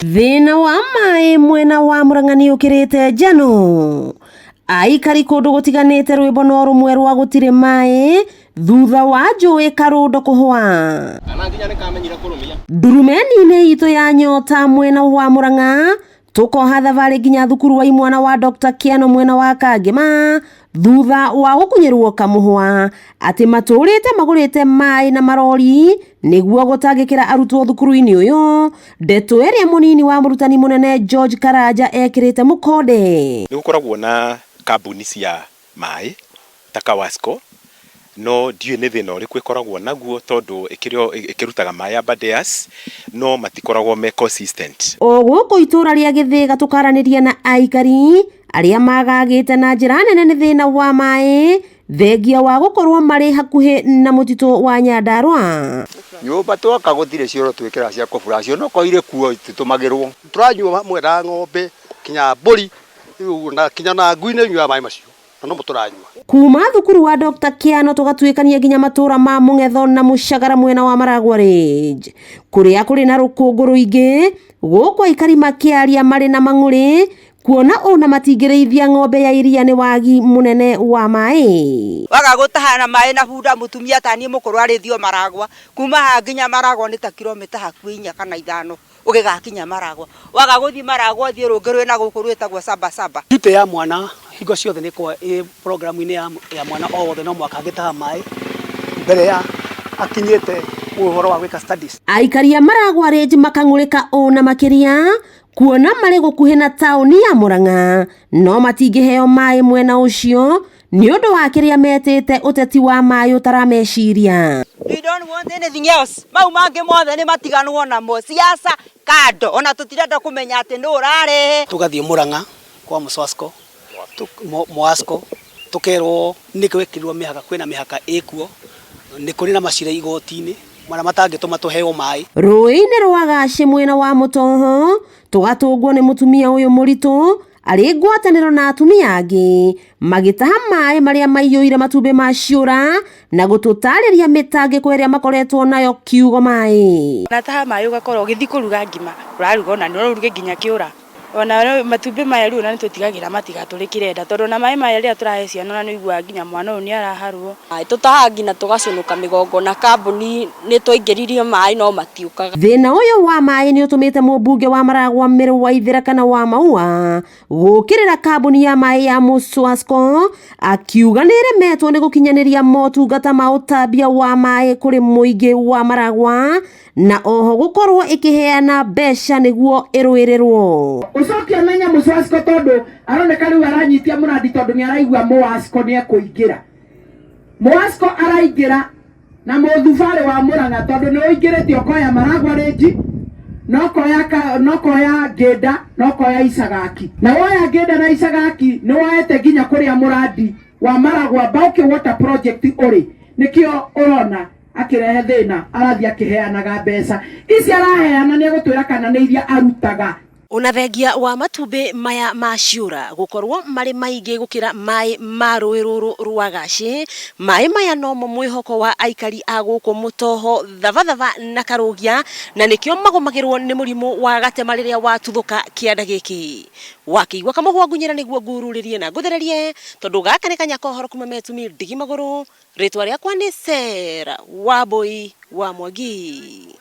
Thĩna wa maĩ mwena wa Murang'a nĩ ũkĩrĩte njano. Aikari kũndũ gũtiganĩte rwĩmbo no rũmwe rwa gũtirĩ maĩ thutha wa njũĩ Karũndo kũhwa. Kana nginya nĩ kamenyire kũrũmia. Ndurumeni-inĩ itũ ya nyota mwena wa Murang'a tũkoha thabarĩ nginya thukuru wa imwana wa Dr. Kĩano mwena wa Kangĩma thutha wa gũkunyĩrwo kamũhwa atĩ matũrĩte magũrĩte maĩ na marori nĩguo gũtangĩkĩra arutwo thukuru-inĩ ũyũ, ndeto ĩrĩa mũnini wa mũrutani mũnene George Karanja ekĩrĩte mũkonde. Nĩ gũkoragwo na kambuni cia maĩ ta Kawasco, no ndiũĩ nĩ thĩna ũrĩkũ ĩkoragwo naguo tondũ ĩkĩrĩ o ĩkĩrutaga maĩ Aberdares no matikoragwo me consistent. O gũkũ itũra rĩa Gĩthĩga tũkaranĩria na aikari arĩa magagĩte na njĩra nene nĩ thĩna wa maĩ thengia wa gũkorwo marĩ hakuhĩ na mũtitũ wa Nyandarua. Nyũmba twaka gũtirĩ cioro twĩkĩraga cia kũburacio no korwo irĩ kuo ititũmagĩrwo. Tũranyua hamwe na ng'ombe kinya mbũri na kinya na ngui nĩ inyuaga maĩ macio na nomo tũranyua. Kuma thukuru wa Dr. Kĩano tũgatuĩkania nginya matũra ma Mũng'etho na Mũcagara mwena wa Maragwa Range kũrĩa kũrĩ na rũkũngũ rũingĩ gũkũ aikari makĩaria marĩ na mang'ũrĩ kuona ona matingĩrĩithia ng'ombe ya iria nĩ wagi mũnene wa maĩ. Waga gũtaha na maĩ na bunda mũtumia ta niĩ mũkũrũ arĩthio Maragwa kuma haha nginya Maragwa nĩ ta kilomita hakuhĩ inya kana ithano ũgĩgakinya Maragwa. Waga gũthiĩ Maragwa ũthiĩ rũngĩ rwĩna gũkũ rwĩtagwo Saba Saba. Duty ya mwana hingo ciothe nĩ ĩkoragwo ĩ program-inĩ ya mwana o wothe no mũhaka angĩtaha maĩ mbere ya akinyĩte ũhoro wa gwĩka studies. Aikari a Maragwa Range makang'ũrĩka ũũ na makĩria kuona marĩ gũkuhĩ na taũni ya Murang'a no matingĩheo maĩ mwena ũcio nĩ ũndũ wa kĩrĩa metĩte ũteti wa maĩ ũtarameciria. We don't want anything else. Mau mangĩ mothe nĩ matiganwo namo. Siasa kando. Ona tũtirenda kũmenya atĩ nũ ũrarehe. Tũgathiĩ Murang'a kwa Mũswasco, Moasco, tũkerwo nĩ gwekĩrirwo mĩhaka, kwĩna mĩhaka ĩkuo, nĩ kũrĩ na macira igoti-inĩ marĩa matangĩtũma tũheo maĩ. Rũĩ-inĩ rwa Gacĩ mwena wa Mũtoho tũgatũngwo nĩ mũtumia ũyũ mũritũ arĩ ngwatanĩro na atumia angĩ magĩtaha maĩ marĩa maiyũire matumbĩ ma ciũra na gũtũtarĩria mĩtangĩko ĩrĩa makoretwo nayo kiugo maĩ. Nataha maĩ ũgakorwo ũgĩthiĩ kũruga ngima ũraruga ona no ũruge nginya kĩũra ona matumbĩ maya rĩu ona nĩtũtigagĩra matigatũrĩkĩre nda tondũ ona maĩ maya rĩrĩa tũrahe ciana ona nĩũiguaga nginya mwana ũyũ nĩaraharwo. Tũtahaga nginya tũgacũnũka mĩgongo na kambuni nĩ twaingĩririe maĩ no matiũkaga. Thĩna ũyũ wa maĩ nĩ ũtũmĩte mũmbunge wa Maragwa Mĩrũ Waithĩra kana wa Maua gũkĩrĩra kambuni ya maĩ ya Mũswasco akiuga nĩ ĩremetwo nĩ gũkinyanĩria motungata ma ũtambia wa maĩ kũrĩ mũingĩ wa Maragwa na oho gũkorwo ĩkĩheana mbeca nĩguo ĩrũĩrĩrwo. Ũcoke ũmenye Mũswasco tondũ aroneka rĩu aranyitia mũrandi tondũ nĩ araigua Mũasco nĩ ekũingĩra. Mũasco araingĩra na mũthubarĩ wa Mũrang'a tondũ nĩ ũingĩrĩte ũkoya Maragwa Range, na ũkoya ka, na ũkoya Ngĩnda, na ũkoya Icagaki. Na woya Ngĩnda na Icagaki nĩ woete nginya kũrĩa mũrandi wa Maragwa Mbauki Water Project ũrĩ. Nĩkĩo ũrona akĩrehe thĩna arathiĩ akĩheanaga mbeca ici araheana nĩ egũtwĩra kana nĩ iria arutaga. Ona thengia wa matumbĩ maya ma ciũra gũkorwo marĩ maingĩ gũkĩra maĩ ma rũĩ rũrũ rwa Gacĩ, maĩ maya nomo mwĩhoko wa aikari a gũkũ Mũtoho, Thabathaba na Karũgia, na nĩkĩo magũmagĩrwo nĩ mũrimũ wa gatema rĩrĩa watuthũka kĩanda gĩkĩ. Wakĩigua kamũhwa ngunyĩra nĩguo ngururĩrie na ngũthererie, tondũ gaka nĩ kanya ka ũhoro kuma Metumi ndigi magũrũ, rĩtwa rĩakwa nĩ Sarah Wambũi wa Mwangi.